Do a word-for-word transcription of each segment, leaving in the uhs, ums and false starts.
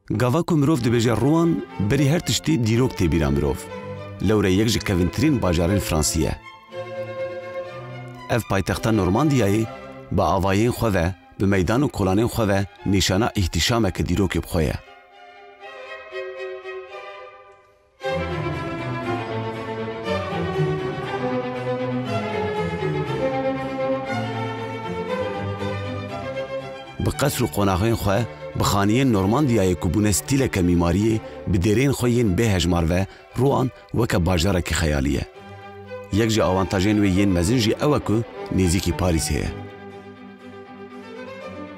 Gava ku mirov dibêje Rouen, berî her tiştî dîrok tê bîra mirov. Lewre yek ji kevintirîn bajarên Fransî ye. Ev paytexta Normandiyayê bi avayên xwe ve, bi meydan û kolanên xwe ve nîşana îhtîşameke dîrokê bi xwe ye. Bi qesr û qonaxên xwe, bi xaniyên Normandiyayê ku bûne stîleke mîmariyê, bi dêreyên xwe yên bê hejmar ve, Rouen weke bajarekî xeyalî ye. Yek ji awantajên wê yên mezin jî ew e ku nêzîkî Parîsê ye.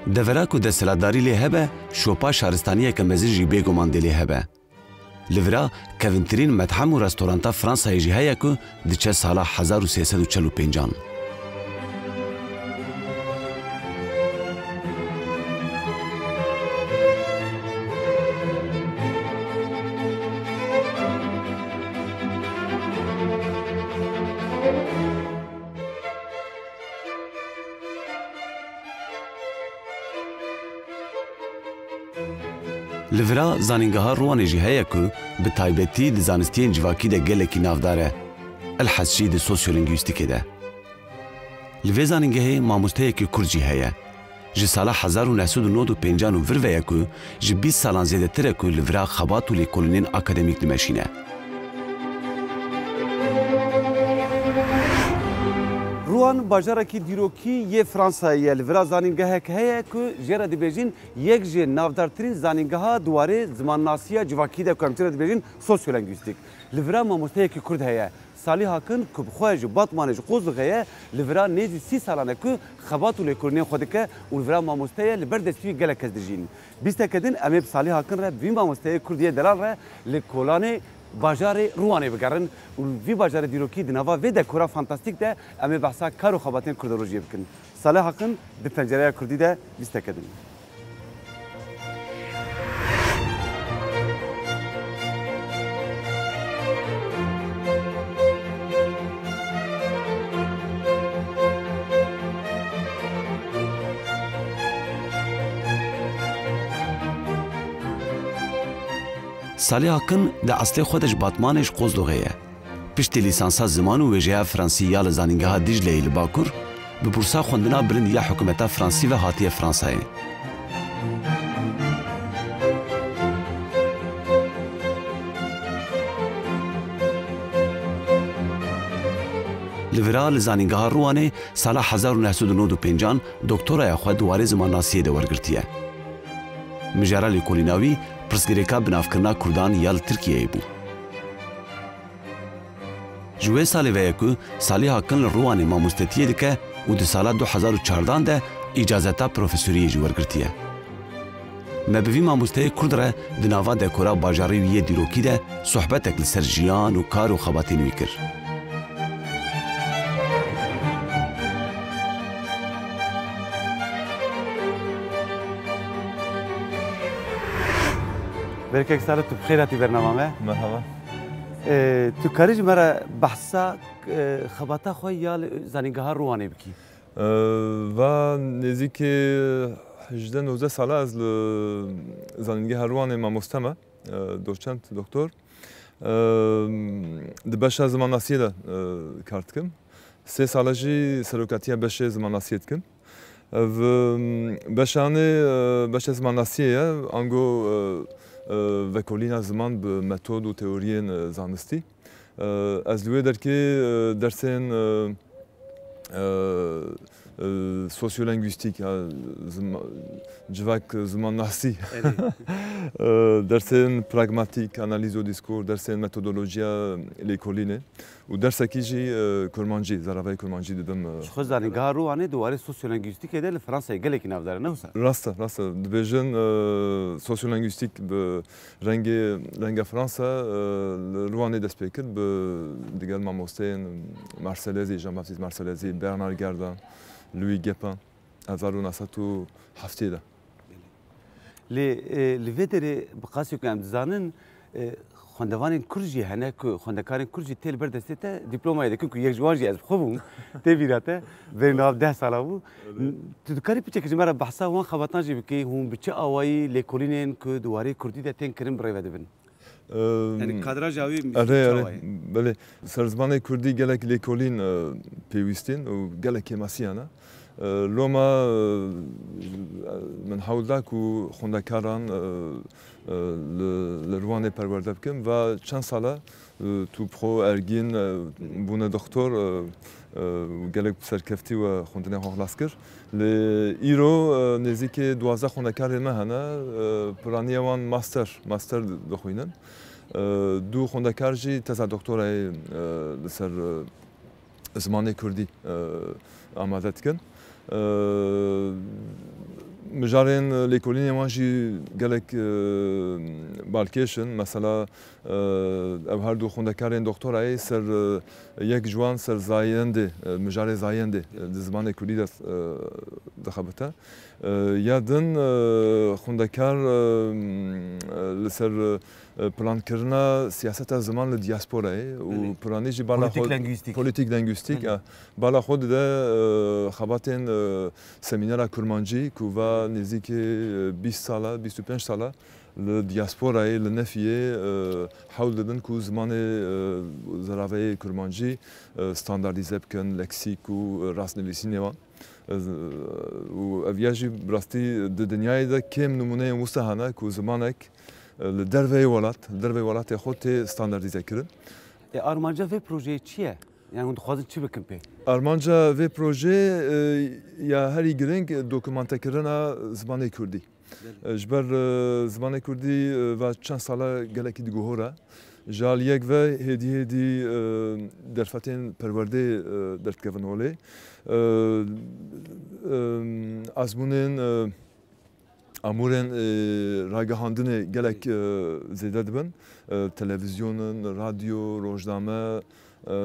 Devera ku desthilatdarî lê hebe, şopa şaristaniyeke mezin jî bêguman dê lê hebe. Li vira kevintirîn methem û restoranta Fransayê jî heye ku diçe sala hezar û sê sed û çel û pêncan. Li vira zanîngeha Rowanê jî heye ku bi taybetî di zanistiyên civakî de gelekî navdar e, elhes jî di sosyolîngwîstîkê de. Li vê zanîngehê mamosteyekî Kurd jî heye. Ji sala hezar û neh sed û nod û pêncan û vir ve ye ku ji bîst salan zêdetir e ku li vira xebat û lêkolînên akademîk dimeşîne. Rouen bajarekî dîrokî yê Fransayê ye. Li vira zanîngehek heye ku jê re dibêjin yek ji navdartirîn zanîngeha di warê zimannasiya civakî de, ku em jê re dibêjin sosyolengwîstîk. Li vira mamosteyekî Kurd heye. Salih Akın ku bi xwe ji Batmanê, ji Qozlixê ye, li vira nêzî sî salan e ku xebat û lêkolînên xwe dike û li vira mamoste ye, li ber destî wî gelek kes dijîn. Bîsteke din em ê bi Salih Akın re, bi vî mamosteyê Kurd yê delal re li kolanê bajarê Rûwanê bigerin û vî bajarê dîrokî di nava vê dekora fantastîk de em ê behsa kar û xebatên Kurda rojiyê bikin. Salih Akın di pencereya Kurdî de bîsteke din. Salih Akın di eslê xwe de ji Batmanê, ji Qozloxê ye. Piştî lîsansa ziman û wêjeya fransî ya li Zanîngeha Dîcleyê li Bakur, bi bursa xwendina bilind ya hikûmeta fransî ve hatiye Fransayê. Li vira li Zanîngeha Rûwanê sala hezar û neh sed û nod û pêncan doktoraya xwe di warê zimannasiyê de wergirtiye. Mijara lêkolîna wî pirsgirêka binavkirina Kurdan ya li Tirkiyeyê bû. Ji wê salê ve ye ku Salih Akın li Rûwanê mamostetiyê dike û di sala du hezar û çardan de îcazeta profesoriyê jî wergirtiye. Me bi vî mamosteyê Kurd re di nava dekora bajarê wî yê dîrokî de sohbetek li ser jiyan û kar û xebatên wî kir. Berkek Salih, tu bi xêr hatî bernama me. Merhaba. Ee, tu karî ji me re behsa, e, xebata xwe ya li Zanîngeha Rûwanê bikî? Ee, va nêzîkî hejdeh nozdeh sala ez li Zanîngeha Rûwanê mamoste me, e, doçent, doktor. Ee, di beşa zimannasiyê de, e, kar dikim. Sê sala jî serokatiya beşê zimannasiyê dikim. Ev, e, beşanê, e, beşê zimannasiyê ye, ango, e, e, vekolîna ziman bi metod û teoriyên, e, zanistî. E, ez li wê derkê, e, dersên, e, e, e, sosyolengwîstîk, ya zima-, civak zimannasî, Erê. E, dersên pragmatîk, analîz û dîskur, dersên metodolojiya lêkolînê û dersekî jî, e, kurmancî, zaravayê kurmancî dibim, e. Ji xwe Zanîngeha Rûwanê di warê sosyolengwîstîkê de li Fransayê gelekî navdar e, ne wisa? Rast e, rast e. Dibêjin, e, sosyolengwîstîk bi rengê, renga Fransa, e, li Rûwanê dest pê kir, bi, digel mamosteyên Marselezî, Jean-Baptiste Marselezî, Bernard Gerdin, Louis Guépin, hezar û neh sed û heftê de. Lê, e, li vê derê bi qasî ku em dizanin, e, Xwendevanên Kurd jî hene ku xwendekarên Kurd jî tê li ber destê te dîplomayê dikin ku yek ji wan jî ez bi xwe bûm, tê bîra te, berî niha deh sala bû. Tu dikarî piçekî ji me re behsa wan xebatan jî bikî, hûn bi çi awayî lêkolînên ku di warê Kurdî de tên kirin bi rê ve dibin? Em, Yanî kadraja wî erê, erê, çawa ye? Belê. Ser zimanê Kurdî gelek lêkolîn, e, pêwîstîn û gelek kêmasiyan e. E, loma, e, min hewl da ku xwendekaran, e, e, li, li Rwanê perwerde bikim. Va çend sal e, e, tu bi xwe ergîn, e, bûne doktor, e, e, û gelek bi serkeftî we xwendinê xwe xilas kir. Lê îro, e, nêzîkê duwazdeh xwendekarên me hene, e, piraniya wan master, master dixwînin. E, du xwendekar jî teza doktorayê, e, li ser, e, zimanê Kurdî, e, amade dikin. E, mijarên lêkolînê wan jî gelek, e, balkêş in. Mesela, e, ev her du xwendekarên doktorayê ser, e, yek ji wan ser zayendê, e, mijarê zayendê, e, di zimanê Kurdî de, e, dixebite. E, ya din, e, xwendekar, e, li ser, e, e, plankirina siyaseta ziman li diasporayê û Belê. Planê jî bala Politik xwe lengwîstîk. Politik lengwîstîk, Belê. e, bala xwe dide, e, xebatên, e, semînera kurmancî ku va nêzîkî, e, bîst sala, bîst û pênc sala li diasporayê, li nefiyê, e, hewl didin ku zimanê, e, ziraveyê kurmancî, e, standardîze bikin, leksîk û, e, rastnivîsînê wan. Ez, û ev ya jî bi rastî di dinyayê de kêm nimûneyên wisa hene ku zimanek, e, li derveyê welat, li derveyê welatê xwe tê standardîze kirin. E, armanca vê projeyê çi ye? Yani hûn dixwazin çi bikin pê? Armanca vê projeyê, e, ya herî giring dokumantekirina zimanê Kurdî. Belê. E, ji ber, e, zimanê Kurdî, e, va çend sala gelekî diguhora. Ji aliyek ve hêdî hêdî, e, derfetên perwerdê, e, derdikevin holê. E, e, azmûnên, e, amûrên, e, ragihandinê gelek, e, zêde dibin. E, televîzyonin, radyo, rojname, e,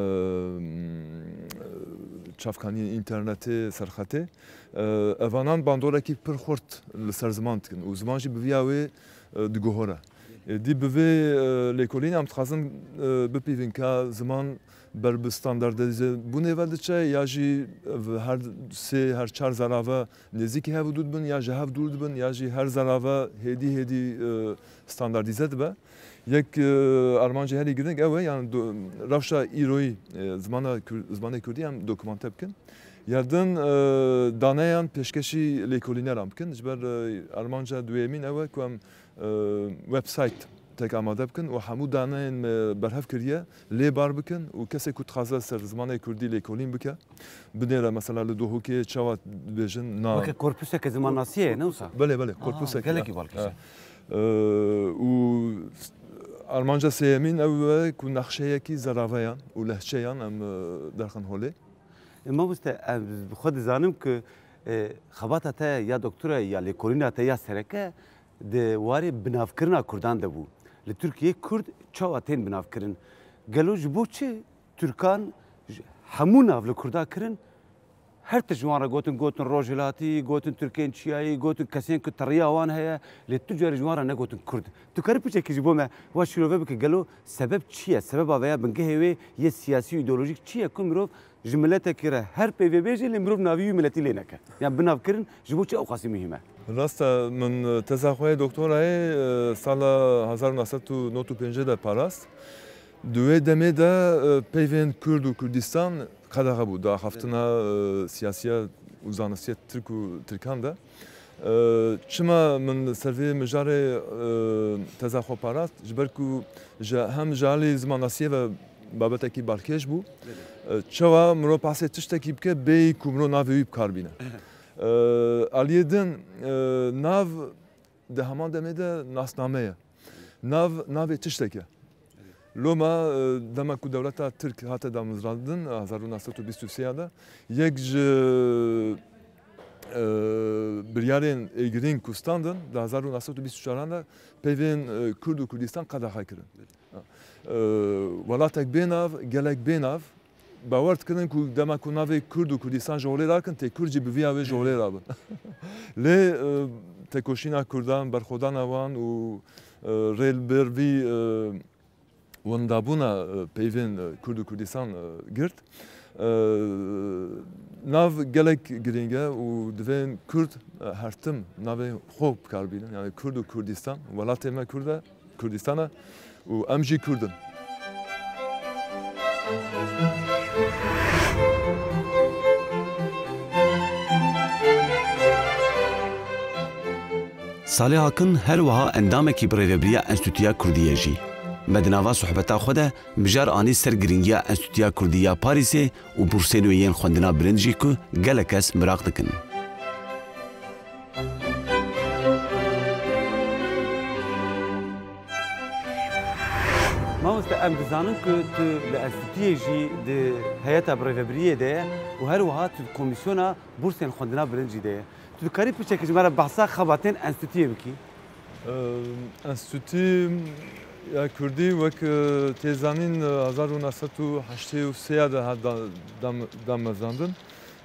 çavkaniyên înternetê, serxetê. E, evanan bandorekî pir xurt li ser ziman dikin û ziman jî bi viya wê, e, diguhore. Êdî bi vê, e, lêkolînê em dixwazin, e, bipîvin ka ziman ber bi standardîzebûnê ve diçe ya jî ev her sê, her çar zarave nêzîkî hev û dû dibin ya ji hev dûr dibin ya jî her zarave hêdî hêdî, e, standardîze dibe. Yek, e, armancê herî girîng ew e, yani do-, rewşa îroyî, e, zimana Kur-, zimanê Kurdî em dokumante bikin. Ya din, e, daneyan pêşkêşî lêkolîneran bikin. Ji ber, e, armanca duyemîn ew e ku em, e, website tek amade bikin û hemû daneyên me berhev kiriye lê bar bikin û kesê ku dixwaze ser zimanê Kurdî lêkolîn bike, binêre mesela li Duhokê çawa dibêjin na. Weke korpuseke zimannasiyê ye, ne wisa? Belê, belê, Aa, korpusek, gelekî ya. Balkêş e. Ya. E, û armanca sêyemîn ew e ku nexşeyekî zeraveyan û lehçeyan em, e, derxin holê. E, mamoste, em bi xwe dizanim ku, e, xebata te ya doktora ya lêkolîna te ya sereke di warê binavkirina Kurdan de bû. Li Tirkiyeyê Kurd çawa tên binavkirin? Gelo ji bo çi Tirkan ji hemû nav li Kurda kirin? Her tişt ji wan re gotin, gotin rojhilatî, gotin Tirkên çiyayî, gotin kesên ku teriya wan heye, lê tu carî ji wan re negotin Kurd. Tu karî piçekî ji bo me wa şîrove bike, gelo sebeb çi ye? Sebeba veya bingehê wê yê siyasî û îdeolojîk çi ye ku mirov ji miletekî re her peyvê bêje, lê mirov navî wî miletî lê neke? Yan binavkirin ji bo çi ewqasî muhîm e? Rast e, min teza xwe yê doktorayê, e, sala hezar û neh sed û nod û pêncê de parast. Di wê demê de, e, peyvên Kurd û Kurdistan qedexe bû di axaftina, e, siyasiya û zanistiya Tirk û Tirkan de. E, çima min li ser vê mijarê, e, teza xwe parast? Ji ber ku ji, hem ji alî zimannasiyê ve babetekî balkêş bû. E, çawa mirov behsê tiştekî bike bêyî ku mirov navê wî bi kar bîne. E, aliyê din, e, nav di heman demê de nasname ye. Nav, navê tiştek e. Loma, e, dema ku dewleta Tirk hate damezrandin, hezar û neh sed û bîst û sê de, yek ji, e, biryarên ê girîng ku standin, di hezar û neh sed û bîst û çar de peyvên, e, Kurd û Kurdistan qedexe kirin. E, welatek bê nav, gelek bê nav, bawer dikirin ku dema ku navê Kurd û Kurdistan ji holê rakin, tê Kurd jî bi viya wê ji holê rabin. Lê, e, tekoşîna Kurdan, berxwedana wan û, e, rê li ber vî, e, wendabûna, e, peyvên, e, Kurd û Kurdistan, e, girt. E, nav gelek girîng e û divê Kurd, e, her tim navê xwe bi kar bînin. Yani Kurd û Kurdistan, welatê me Kurd e, Kurdistan e û em jî Kurd in. Salih Akin her wiha endamekî bi rêvebiriya Enstîtuya Kurdî ye jî. Me di nava sohbeta xwe de mijar anî ser girîngiya Enstîtuya Kurdî ya Parîsê û bursên wê yên xwendina bilind jî ku gelek kes miraq dikin. Mamoste, em dizanin ku tu li enstîtuyê jî di heyeta birêvebiriyê de ye û her wiha tu di komîsyona bursên xwendina bilind jî de ye. Tu dikarî piçekî ji me re behsa xebatên enstîtuyê bikî? Ee, Enstîtuya Kurdî wek, e, tê zanîn, e, hezar û neh sed û heştê û sê de hat da-, dam-, damezrandin.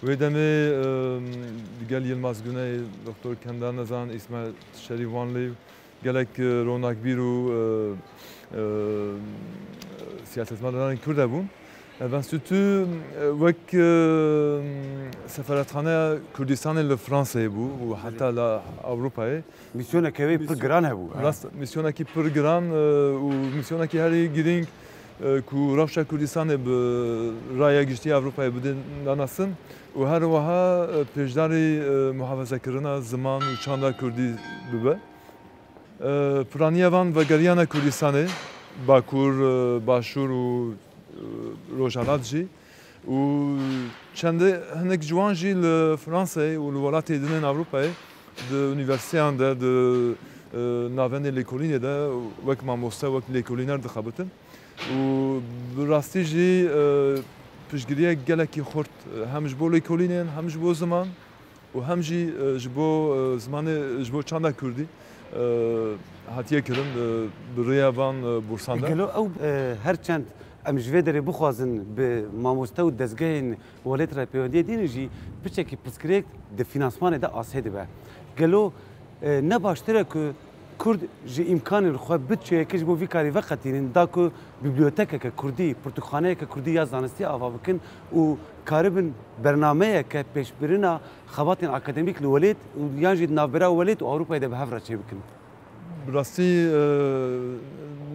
Wê demê, e, digel Yilmaz Güney, Doktor Kenda Nezan, Îsmaîl Şerîf Vanlî, gelek, e, ronakbîr û, e, e, siyasetmedarên Kurd hebûn. Ev enstîtu, e, wek, e, sefaretxaneya Kurdistanê li Fransayê bû û heta li Ewropayê. Misyoneke wê pir giran hebû, ha? Rast, misyonekî pir giran, e, û misyonekî herî girîng, e, ku rewşa Kurdistanê bi raya giştî Ewropayê bidin danasin û her wiha, e, pêşdarî, e, muhafezekirina ziman û çanda Kurdî bibe. E, piraniya van vegeriyane Kurdistanê, Bakur, e, Başûr û, e, Rojhilat jî. Û çendê hinek ji wan jî li Fransayê û li welatê din ên Ewropayê di unîversîteyan de, di, e, navendê lêkolînê de wek mamoste, wek lêkolîner dixebitin. Û bi rastî jî, e, piştgiriyek gelekî xurt, e, hem ji bo lêkolînên, hem ji bo ziman û hem jî, e, ji bo, e, zimanê, ji bo çanda Kurdî, e, hatiye kirin, e, bi rêya van, e, bursan de. Gelo ew, e, her çend em ji vê derê bixwazin bi mamoste û dezgehên welêt re peywendiyê dînin jî piçekî pirsgirêk di fînansmanê de asê dibe. Gelo, e, ne baştir e ku Kurd ji îmkanên xwe, budçeyekê ji bo vî karî veqetînin, da ku bibliotekeke Kurdî, pirtûkxaneyeke Kurdî ya zanistî ava bikin û karibin bernameyeke pêşbirina xebatên akademîk li welêt û yan jî di navbera welêt û Ewropayê de bi hev re çêbikin? Bi rastî, e,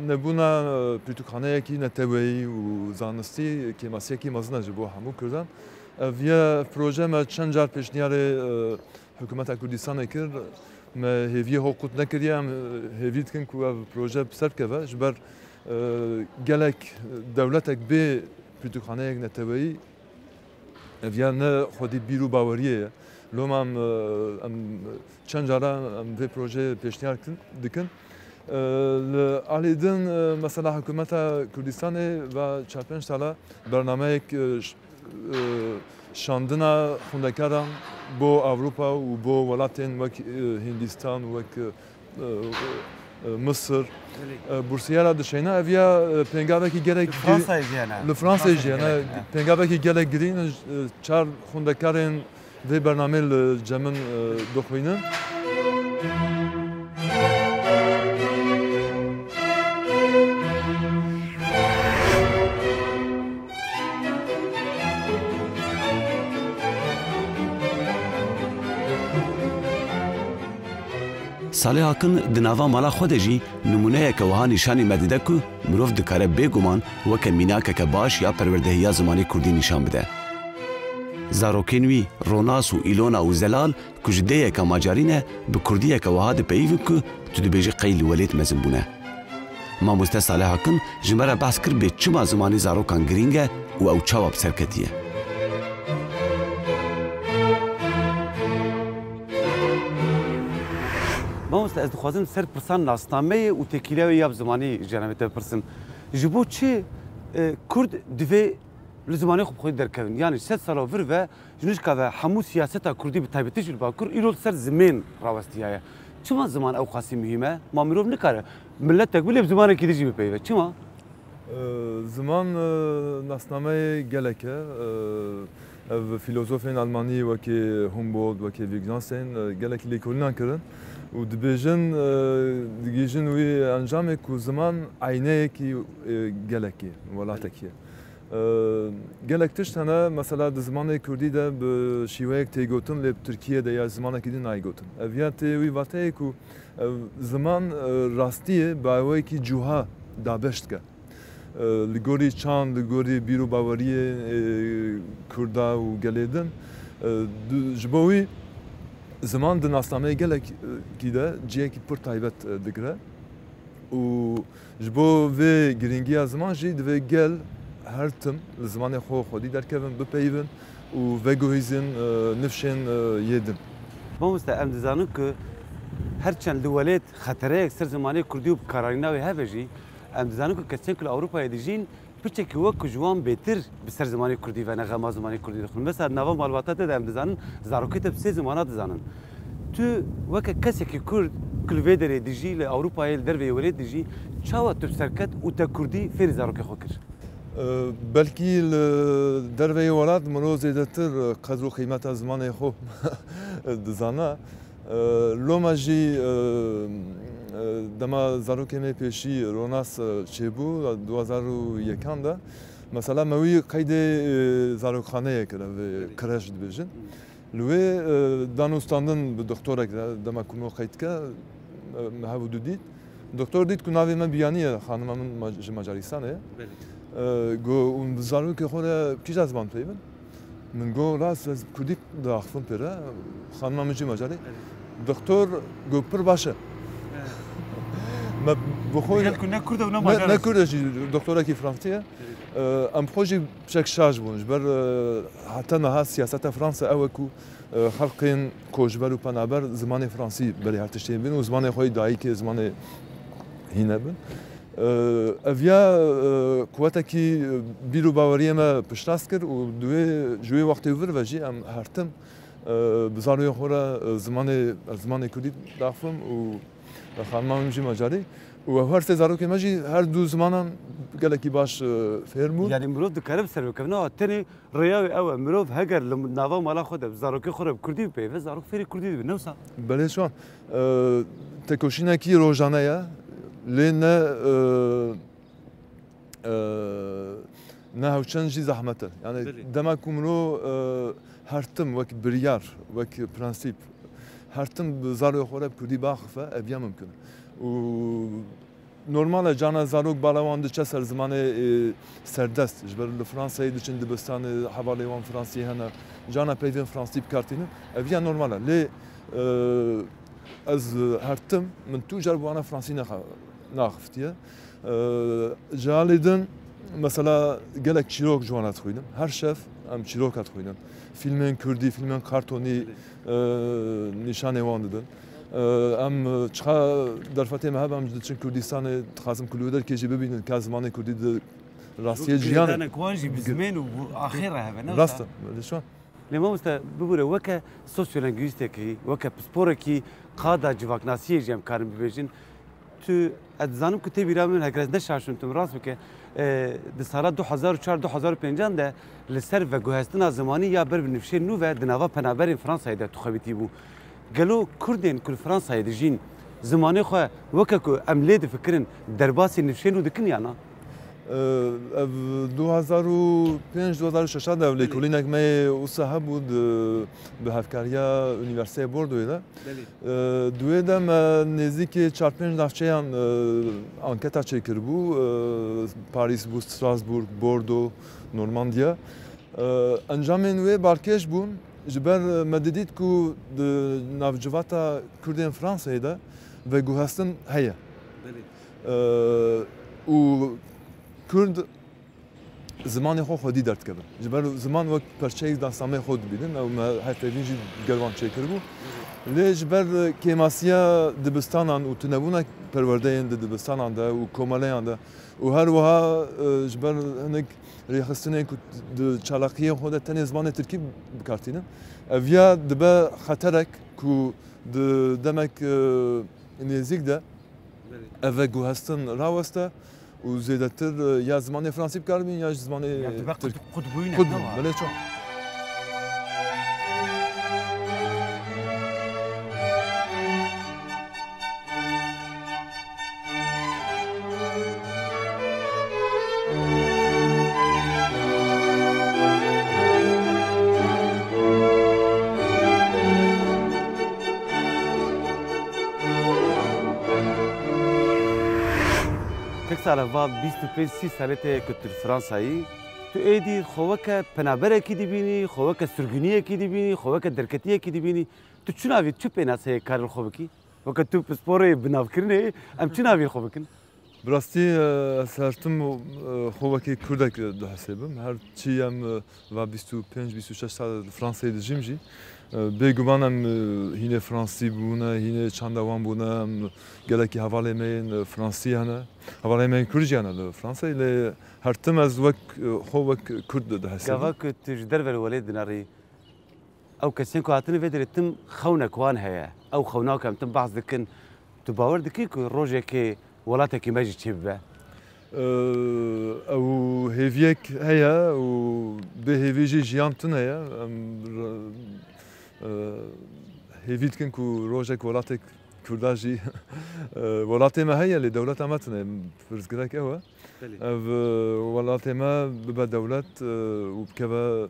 nebûna, e, pirtûkxaneyekî neteweyî û zanistî kêmasiyekî mezin e ji bo hemû Kurdan. Ev ye proje me çend car pêşniyarê, e, Hikûmeta Kurdistanê kir, me hêviyê xwe qut nekiriye, em, e, hêvî dikin ku ev proje bi ser bikeve. Ji ber, e, gelek dewletek bê pirtûkxaneyek neteweyî, ev ya ne xwedî bîr û baweriyê ye. Loma em, e, em çend cara em vê projeyê pêşniyar dikin, dikin. E, li alî din, e, mesela Hikûmeta Kurdistanê va çar pênc sala bernameyek, e, ş-, e, şandina xwendekaran bo Ewropa û bo welatên wek, e, Hindistan, wek, e, e, e, Misir, e, bursiyera dişeyne. Ev ya, e, pêngavekî gelek Li Fransayê jî hene. Li Fransayê jî hene. Gelek hene. Pêngavekî gelek girîn, e, çar xwendekarên vê bernameyê li cem min, e, dixwînin. Salih Akin di nava mala xwe de jî nimûneyeke wiha nîşanî me dide ku mirov dikare bêguman weke mînakeke baş ya perwerdehiya zimanê kurdî nîşan bide. Zarokên wî Ronas û Îlona û Zelal ku ji dêyeka macarî ne, bi kurdiyeke wiha dipeyivin ku tu dibêjî qey li welêt mezin bûne. Mamoste Salih Akin ji me re behs kir bê çima zimanê zarokan girîng e û ew çawa bi ser ketiye. Mamoste, ez dixwazim ser pirsan nasnameyê û têkiliya wê ya bi zimanî ji yanavê te bipirsim. Ji bo çi, e, Kurd divê li zimanê xwe bi xwedî derkevin? Yanî sed sala vir ve ji nişka ve hemû siyaseta Kurdî, bi taybetî jî li Bakur, îro li ser zimên rawestiyaye. Çima ziman ew qasî muhîm e? Ma mirov nikare miletek bi lê bi zimanekî din jî bipeyive. Çima? Ee, ziman, e, nasnameyê gelek e. Ee, ev filozofên Almanî wekî Humboldt, wekî Wittgenstein, e, gelekî lêkolînan kirin. Û dibêjin, e, digihîjin wî encamê ku ziman eyneyekî, e, gelekî, welatekî ye. E, gelek tişt hene, mesela di zimanê kurdî de bi şîweyek tê gotin, lê bi tirkiyê de ya zimanekî din nayê gotin. Ev ya tê wî vateyê ku ev ziman, e, rastiyê bi awayekî cuha dabeş dike. E, li gorî çand, li gorî bîr û baweriyê, e, Kurda û gelê din, e, du-, ji bo wî ziman di nasnameyê gelekî de cihekî pir taybet, e, digire. Û ji bo vê girîngiya ziman jî divê gel her tim li zimanê xwe xwedî derkevin, bipeyivin û veguhîzin, e, nifşên, e, yê din. Mamoste, em dizanin ku her çend li welêt xetereyek ser zimanê kurdî û bikaranîna wê hebe jî, em dizanin ku kesên ku li Ewropayê dijîn, piçekî wek ku ji wan bêtir bi ser zimanê kurdî ve ne xema zimanê kurdî dixwin. Mesela nava malbata te de em dizanin, zarokê te bi sê zimana dizanin. Tu weke kesekî kurd ku li vê derê dijî, li Ewropayê, li derveyê welêt dijî, çawa tu bi ser ket û te kurdî fêrî zarokê xwe kir? E, belkî li derveyê welat mirov zêdetir qedr û qîmeta zimanê xwe dizana. E, loma jî, e, e, dema zarokê me pêşî Ronas, e, çêbû, du hazar û yekan de, mesela me wî qeydê, e, zarokxaneyê kir, ev, e, Belê. Kreş dibêjin. Hı. Li wê, e, danûstandin bi doktorek de, dema ku min qeyd dike, e, me hev û du dît. Doktor dît ku navê me Biyanî ye, xanima min ma-, ji Macaristanê ye. Belê. E, got, hûn bi zarokê xwe re kîja ziman peyvin? Min got, rast, ez kurdî diaxifim pê re. Xanima min jî Macarê. Belê. Doktor got, pir baş e. Evet. Me bi xwe Digel ku ne Kurd e û ne ne, Macar ne e. Kurd e jî, doktorekî Fransî ye. Evet. E, em bi xwe jî çek şaş bûn. Ji ber, e, heta niha siyaseta Fransa ew e ku, e, xelkên koçber û penaber zimanê Fransî berê her tiştê bin û zimanê xwe yê dayikê zimanê hîne bin. E, ev ya, e, quwetekî, e, bîr û baweriyê me piştrast kir û di wê, ji wê wextê vir ve jî em her tim, e, bi zarokên xwe re, e, zimanê, ez zimanê kurdî daxivim û xanima min jî Macarî. Û ev her sê zarokên me jî her du zimanan gelekî baş, e, fêr bûn. Yanî mirov dikare bi ser bikeve. Na, tenê rêya wê ew e. Mirov heger li nava mala xwe de bi zarokê xwe re bi kurdî bipeyve, zarok fêrî kurdî dibe. Ne wisa? Belê şan. E, tekoşînekî rojane ye. Lê ne, e, e, ne hewçend jî zehmet e. Yani Belê. Dema ku mirov, e, her tim wek biryar, wek prensîp, her tim bi zarokê xwe re bi kurdî biaxife, ev ya mimkun e. Û normal e, cana zarok bala wan diçe ser zimanê, e, serdest. Ji ber li Fransayê diçin dibistanê, hevalê wan Fransî hene. Cana peyvên Fransî bi kar tînin. Ev ya normal e. Lê, e, ez her tim min tu car bi wana Fransî nexa-, naxiftiye. E, ji alî din, mesela, gelek çîrok ji wan re dixwînim. Her şev em çîroka dixwînin. Fîlmên kurdî, fîlmên kartonî, e, nîşanê wan didin. E, em, e, çiqa derfetê me hebe, em diçin Kurdistanê, dixwazim ku li wê derkê jî bibînin, ka zimanê kurdî di rastiyê Wek ciyanê girêdanek wan jî bi zimên û bi axê re hebe, ne wisa? Rast e, belê şan. Lê mamoste, bibûre weke sosyolengwîstekî, weke pisporekî qada civaknasiyê jî em karin bibêjin. Tu, ez dizanim ku tê bîra min, heger ez ne şaş im, tu min rast bike, e, di sala du hezar û çar du hezar û pêncan de li ser veguhestina zimanî ya ber bi nifşên nû ve di nava penaberên Fransayê de tu xebitî bû. Gelo Kurdên ku li Fransayê dijîn, zimanê xwe weke ku em lê difikirin, derbasî nifşên nû dikin ya na? Ev du hezar û pênc, du hezar û şeş de ev Belê. Lêkolînek me yê wisa hebû di, bi hevkariya Unîversîteya Bordoyê de. Belê. Di wê de me nêzîkî çar pênc navçeyan, e, anketa çêkiribû. E, Parîs bû, Strasbourg, Bordeaux, Normandiya. E, encamên wê balkêş bûn. Ji ber me didît ku di navcivata Kurdên Fransayê de veguhestin heye. Belê. E, û Kurd zimanê xwe xwedî derdikevin. Ji ber ziman wek perçeyek nasnameyê xwe dibînin. Ew me her tevîn jî gel wan çêkiribû. Lê ji ber kêmasiya dibistanan û tunebûna perwerdeyên di dibistanan de û komeleyan de û her wiha, e, ji ber hinek rêxistinên ku di çalakiyên xwe de tenê zimanê tirkî bi kar tînin, ev ya dibe xeterek ku di demek, e, nêzîk de Belê. Ev veguhestin raweste û zêdetir, e, ya zimanê fransî bi kar bîn ya ji zimanê Ya dibe tirk. Qut-, qutbûyî ne, Qutbû, ne wa? Belê ço. Sala va bîst û pênc sî salê te ye ku tu li Fransa yî. Tu êdî xwe weke penaberekî dibînî, xwe weke sirgûniyekî dibînî, xwe weke derketiyekî dibînî. Tu çi navî, çi pênaseyê karî li xwe bikî? Weke tu pisporê binavkirinê, em çi navî xwe bikin? Bi rastî, e, ez her tim, e, xwe wekî Kurdek dihesibim. Her çi em, e, va bîst û pênc, bîst û şeş sal li Fransayê dijîm jî. E, bêguman em, e, hînê Fransî bûne, hînê çanda wan bûne, em gelekî hevalê me yên, e, Fransî hene. Hevalê me yên Kurd jî hene li Fransayê, lê her tim ez wek, e, xwe wek Kurd dihesibim. Gava ku tu ji derve li welêt dinerî, ew kesên ku hatine vê derê tim xewnek wan heye. Ew xewna ku em tim behs dikin, tu bawer dikî ku rojekê welatekî me jî çêbibe? Ew hêviyek heye û bê hêvî jî jiyan tune ye. Em re-, e, hêvî dikin ku rojek welatek Kurda jî, e, welatê me heye, lê dewleta me tune ye. Pirsgirêk ew e. Belê. Ev, e, welatê me bibe dewlet, e, û bikeve,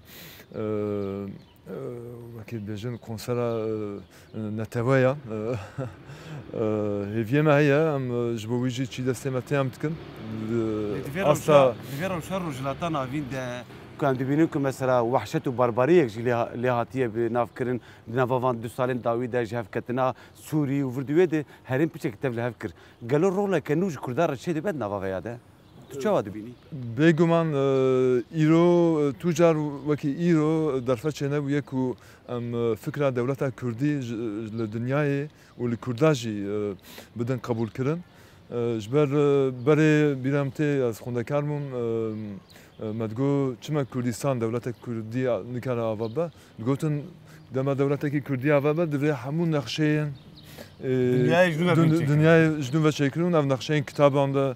e, e, wekî dibêjin konsera, e, neteweyan, e, e, hêviyê me heye, em, e, ji bo wî jî çî destê me tê em dikin. E, Lê di vê asla rewşa, di vê rewşa Rojhilata Navîn de ku em dibînin ku mesela wehşet û barbariyek jî lê ha-, lê hatiye bi nav kirin, di nava van du salên dawî de ji hevketina Sûrî û vir di wê de herêm piçekî tev li hev kir. Gelo roleke nû ji Kurdan re çêdibe di nava veya de? Tu çawa dibînî? Bêguman, e, îro, e, tu car wekî îro derfet çênebûye ku em, e, fikra dewleta Kurdî ji, li dinyayê û li Kurda jî, e, bidin qebûlkirin. E, ji ber, e, berê bîra min tê, ez xwendekar bûm, e, e, me digot, çima Kurdistan, dewletek Kurdî a-, nikare ava be? Digotin, dema dewletekî Kurdî ava be, divê hemû nexşeyên, e, Dinyayê ji nû ve dun-, bên çêkirin. Dinyayê ji nû ve çêkirin û ev nexşeyên kitaban de,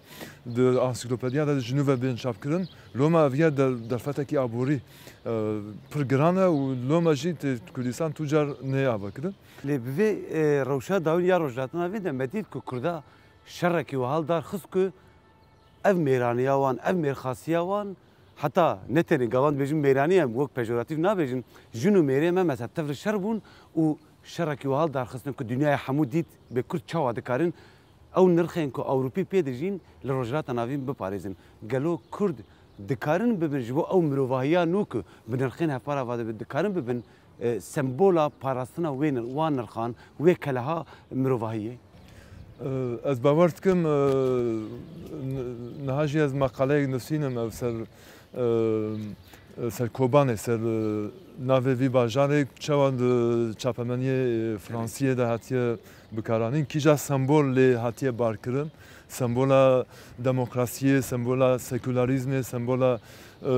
di ansiklopediya de ji nû ve bên çapkirin. Loma ev ya der-, derfetekî aborî, e, pir giran e û loma jî tê Kurdistan tu car nê avakirin. Lê bi vê, e, rewşa dawîn ya Rojhilata Navîn de me dît ku Kurda şerekî wiha li dar xist ku ev mêraniya wan, ev mêrxasiya wan, heta ne tenê gavan dibêjin mêranî, em wek pejoratîf nabêjin, jin û mêrê me mesela tev li şer bûn û şerekî wiha li dar xistin ku dinyaya hemû dît bê Kurd çawa dikarin ew nirxên ku Ewropî pê dijîn li Rojhilata Navîn biparêzin. Gelo Kurd dikarin bibin ji bo ew mirovahiya nû ku bi nirxên hevpar ava dibe, dikarin bibin, e, sembola parastina wê nir-, wan nirxan, wê keleha mirovahiyê? E, ez bawer dikim, e, n-, niha jî ez meqaleyek nusînim ev ser, e, ser Kobanê, ser, e, navê vî bajarê çawa di çapemeniyê, e, Fransiyê de hatiye bikaranîn, kîja sembol lê hatiye barkirin, sembola demokrasiyê, sembola sekülerîzmê, sembola, e,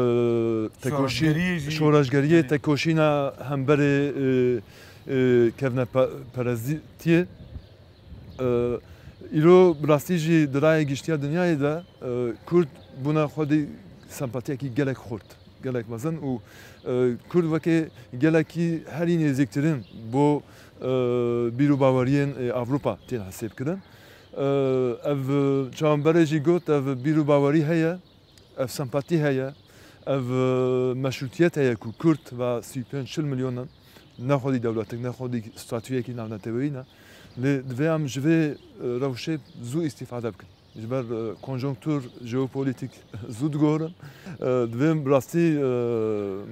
tekoşî-, Şoreşgeriyê jî. Şoreşgeriyê, Belê. Tekoşîna hemberê, e, e, kevne pe-, perestiyê. E, îro bi rastî jî di rayê giştiya dinyayê de, e, Kurd bûna xwedî sempatiyekî gelek xurt, gelek mezin û, e, Kurd wekê gelekî herî nêzîktirin bo, e, bîr û baweriyên, e, Ewropa tên hesêbkirin. E, ev, e, çawa berê jî got, ev bîr û bawerî heye, ev sempatî heye, ev, e, meşrûtiyet heye ku Kurd va sî û pênc çil milyon in, ne xwedî dewletik, ne xwedî statuyekî navneteweyî ne. Lê divê em ji vê, e, rewşê zû îstîfade bikin. Ji ber, e, konjonktur jeopolitîk zû digorin. E, divê bi rastî, e,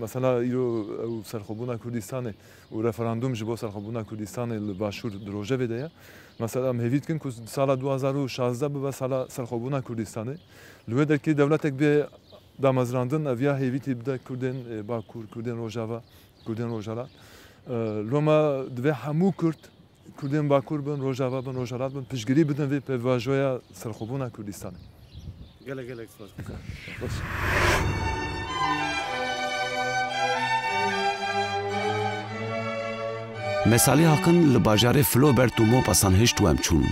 mesela îro ew serxwebûna Kurdistanê û referandûm ji bo serxwebûna Kurdistanê li Başûr di rojevê de ye. Mesela em hêvî dikin ku sala du hazar û şazdeh bibe sala serxwebûna Kurdistanê. Li wê derkê dewletek bê damezrandin, ev ya hêvîtî bide Kurdên, e, Bakur, Kurdên Rojava, Kurdên Rojhelat. E, loma divê hemû Kurd, Kurdên Bakur bin, Rojava bin, Rojhelat bin, piştgirî bidin vê pêvajoya serxwebûna Kurdistanê. Gelek, gelek spas. Baş. Me Salîha Kin li bajarê Flobert û Mopasan hişt û em çûn.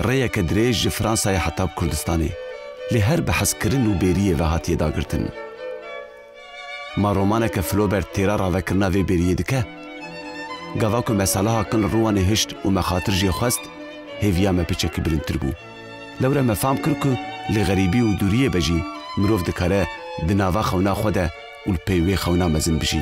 Rêyeke dirêj ji Fransayê heta bi Kurdistanê, lê her bi hezkirin û bêriyê ve hatiye dagirtin. Ma romaneke Flaubert têra ravekirina vê bêriyê dike? Gava ku me Saliha Kin li Rûwanê hişt û me xatir jê xwest, hêviya me piçekî bilindtir bû. Lewre me fam kir ku li xerîbî û dûriyê be jî mirov dikare di nava xewna xwe de û li pey wê xewna mezin bijî.